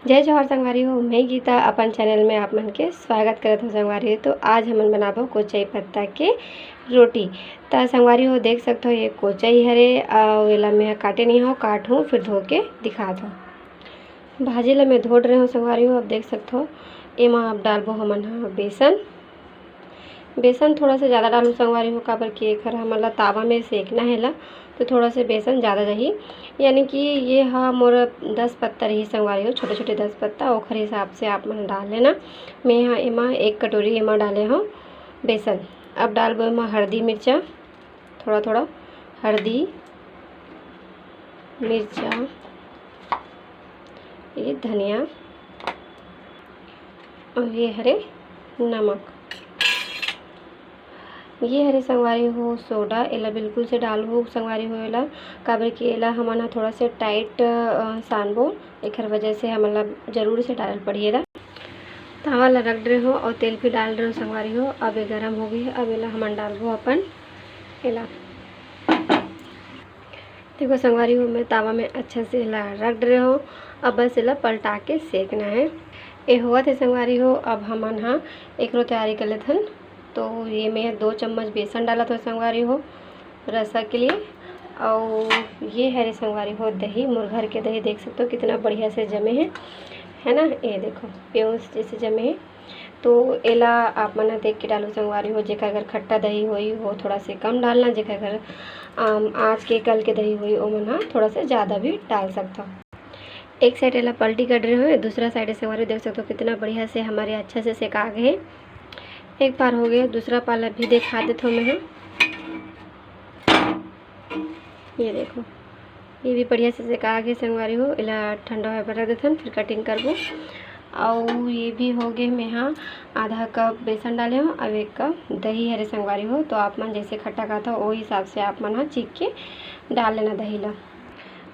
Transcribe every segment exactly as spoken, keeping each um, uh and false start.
जय जोहार संगवारी हो, मैं गीता अपन चैनल में आप मन के स्वागत करत हूँ संगवारी हो। तो आज हमन बनाबो कोचई पत्ता के रोटी। त संगवारी हो, देख सकत हो, ये कोचई हरे, अउ एला मैं काटे नहीं हूँ, काटहूँ फिर धो के दिखात हूँ। भाजी ला मैं धो डरे हूँ संगवारी हो। अब देख सकत हो, एमा अब डालबो हमन ह बेसन। बेसन थोड़ा सा ज़्यादा डालूँ संगवारी हो, काबर कि एखर हमन ला तावा में सेकना हे ला, तो थोड़ा से बेसन ज़्यादा जाही। यानी कि ये ह मोर दस पत्ता रही संगवारी हो, छोटे छोटे दस पत्ता, ओखर हिसाब से आप मन डाल लेना। मैं ह एमा एक कटोरी एमा डाले हूँ बेसन। अब डालबो एमा हल्दी मिर्चा, थोड़ा थोड़ा हल्दी, मिर्चा, ये धनिया, अउ ये हरे नमक। ये हरे संगवारी हो सोडा, एला बिल्कुल से डालहू संगवारी हो एला, काबर कि एला हमन ह थोड़ा से टाइट, अ, सानबो, एखर वजह से हमन ला जरूर से डालल पड़ही एला। तावा ला रख डरे हो अउ तेल भी डाल डरे हो संगवारी हो। अब ये गरम हो गई है, अब एला हमन डालबो अपन एला। देखो संगवारी हो, मैं तावा में अच्छा से एला रख डरे हो। अब बस एला पलटा के सेकना है। ए होवत है संगवारी हो, अब हमन ह एकरो तैयारी कर लेथन। तो ये मैं दो चम्मच बेसन डालत हो संगवारी हो रसा के लिए। अउ ये हरे संगवारी हो दही, मोर घर के दही, देख सकते हो कितना बढ़िया से जमे है, है ना। ये देखो पेउस जैसे जमे है। तो एला आप मन ह देख के डालो संगवारी हो, जेकर घर खट्टा दही होई वो थोड़ा से कम डालना, जेकर घर, अम, आज के कल के दही होई ओमन ह थोड़ा से ज़्यादा भी डाल सकथव। एक साइड एला पलटी कर रहे हो, दूसरा साइड संगवारी हो देख सकते हो कितना बढ़िया से हमारे अच्छा से सेका गए। एक बार हो गया, दूसरा पाला भी दिखा देत हो मैं ह। ये देखो, ये भी बढ़िया से सेका गए संगवारी हो। एला ठंडा होए बर रख देथन, फिर कटिंग करबो। अउ ये भी हो गए, मैं ह आधा कप बेसन डाले हो, अब एक कप दही हरे संगवारी हो। तो आप मन जैसे खट्टा खात हो, वो हिसाब से आप मन ह चीख के डाल लेना दही ला।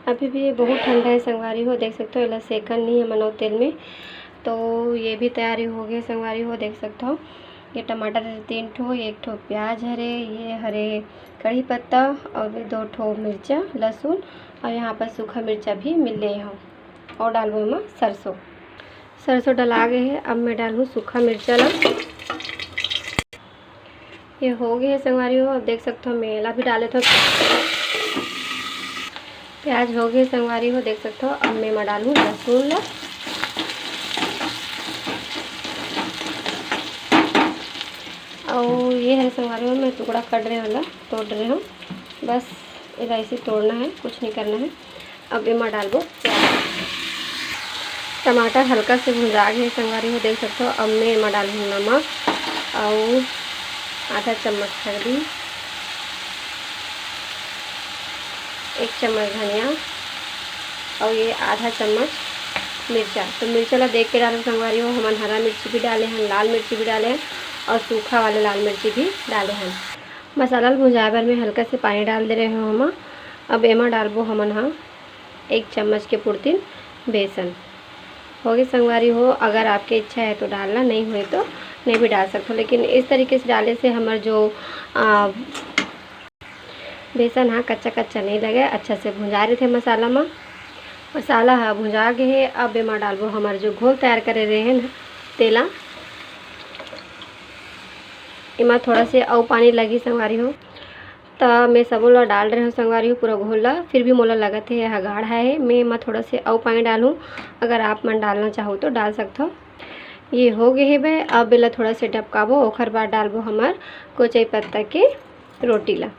अभी भी ये बहुत ठंडा है संगवारी हो, देख सकते हो एला सेकन नहीं है मनो तेल में। तो ये भी तैयारी हो गई संगवारी हो, देख सकते हो। ये टमाटर हरे तीन ठो, एक ठो प्याज हरे, ये हरे कढ़ी पत्ता और भी दो ठो मिर्चा, लहसुन और यहाँ पर सूखा मिर्चा भी मिल रहे हो। और डालबो एमा सरसों, सरसों डला गए है। अब मैं डालूँ सूखा मिर्चा ला। ये हो गए है संगवारी हो, अब देख सकते हो मैं एला भी डाले थो। प्याज हो गए संगवारी हो, देख सकते हो। अब मैं एमा डालूँ लहसुन ला। और ये है संगवारी हो, मैं टुकड़ा कट रहे वाला तोड़ रहे हूँ, बस एला ऐसे तोड़ना है, कुछ नहीं करना है। अब एमा डालबो प्याज। टमाटर हल्का से भुंजा गए संगवारी हो, देख सकते हो। अब मैं एमा डालहूँ नमक और आधा चम्मच हल्दी, एक चम्मच धनिया और ये आधा चम्मच मिर्चा। तो मिर्चा ला देख के डालो संगवारी हो, हमन हरा मिर्ची भी डाले हैं, लाल मिर्ची भी डाले हैं और सूखा वाले लाल मिर्ची भी डाले हैं। मसाला ला भुंजाए बर मैं हल्का से पानी डाल दे रहे हूँ हम। अब एमा डालबो हमन ह एक चम्मच के पुरतिन बेसन। होगे संगवारी हो, अगर आपके इच्छा है तो डालना, नहीं होए तो नहीं भी डाल सकते हो, लेकिन इस तरीके से डाले से हमर जो, आ, बेसन हा कच्चा कच्चा नहीं लगे, अच्छा से भुंजा रहिथे मसाला मा। मसाला हा भुंजा गे हे। अब एमा डालबो हमर जो घोल तैयार करे रहे ना तेला। एमा थोड़ा से अउ पानी लगी संगवारी हो, त मैं सबो ला डाल रहे हूँ संगवारी हो पूरा घोल ला, फिर भी मोला लगत हे एहा गाढ़ा हे। मैं एमा थोड़ा से अउ पानी डालूँ, अगर आप मन डालना चाहो तो डाल सकथो। ये हो गए हे बे, अब एला थोड़ा से डबकाबो, ओखर बाद डालबो हमर कोचई पत्ता के रोटी ला।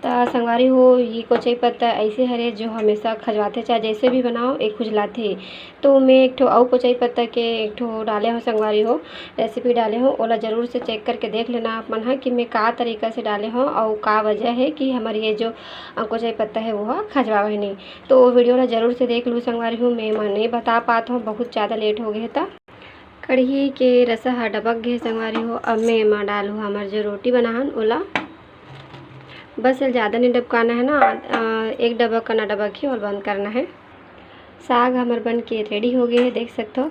त संगवारी हो, ये कोचई पत्ता ऐसे हरे जो हमेशा खजवाथे, चाहे जैसे भी बनाओ, एक खुजलाथे। तो मैं एक ठो अउ कोचई पत्ता के एक ठो डाले हो संगवारी हो, रेसिपी डाले हो, ओला जरूर से चेक करके देख लेना आप मन ह कि मैं का तरीका से डाले हो और का वजह है कि हमर ये जो, अ, कोचई पत्ता है वो ह खजवावे नहीं। तो वो वीडियो ला जरूर से देख लू संगवारी हो, मैं एमा नहीं बता पात हूँ, बहुत ज़्यादा लेट हो गए त। कढ़ी के रसा ह डबक गे संगवारी हो। अब मैं एमा डालू हमर जो रोटी बनाहन ओला। बस एला ज़्यादा नहीं डबकाना है ना, अ, एक डबक ना डबक ही और बंद करना है। साग हमर बन के रेडी हो गए है, देख सकते हो।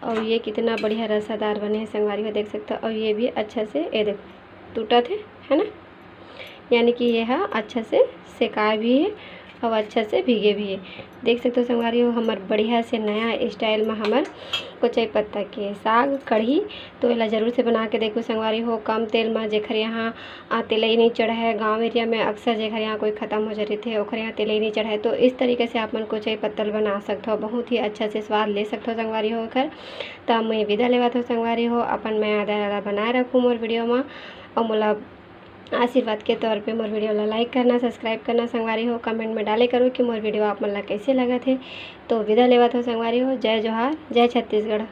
और ये कितना बढ़िया रसादार बने हैं संगवारी हो, देख सकते हो। और ये भी अच्छा से, ये देखो, टूटत है, है ना, यानी कि ये ह अच्छा से सेकाय भी है। अउ अच्छा से भीगे भी हे। देख सकथो संगवारी हो, हमर बढ़िया से नया style म हमर कोचई पत्ता के साग कढ़ी। तो एला जरूर से बना के देखो संगवारी हो, कम तेल म। जेखर यहाँ आ, तेलई नहीं चढ़े है, गाँव area में अक्सर जेखर यहाँ कोई खत्म हो जाते थे, ओखर यहाँ तेलई नहीं चढ़े, तो इस तरीके से आप मन कोचई पत्ता ल बना सकथो, बहुत ही अच्छा से स्वाद ले सकथो संगवारी हो एखर। त मैं विदा लेवत हो संगवारी हो, अपन मया दया ला बनाए रखू मोर video म, अउ मोला आशीर्वाद के तौर पे मोर video ला like करना, subscribe करना संगवारी हो, comment में डाले करो कि मोर video आप मन ला कैसे लगत हे। तो विदा लेवत हो संगवारी हो, जय जोहार, जय छत्तीसगढ़।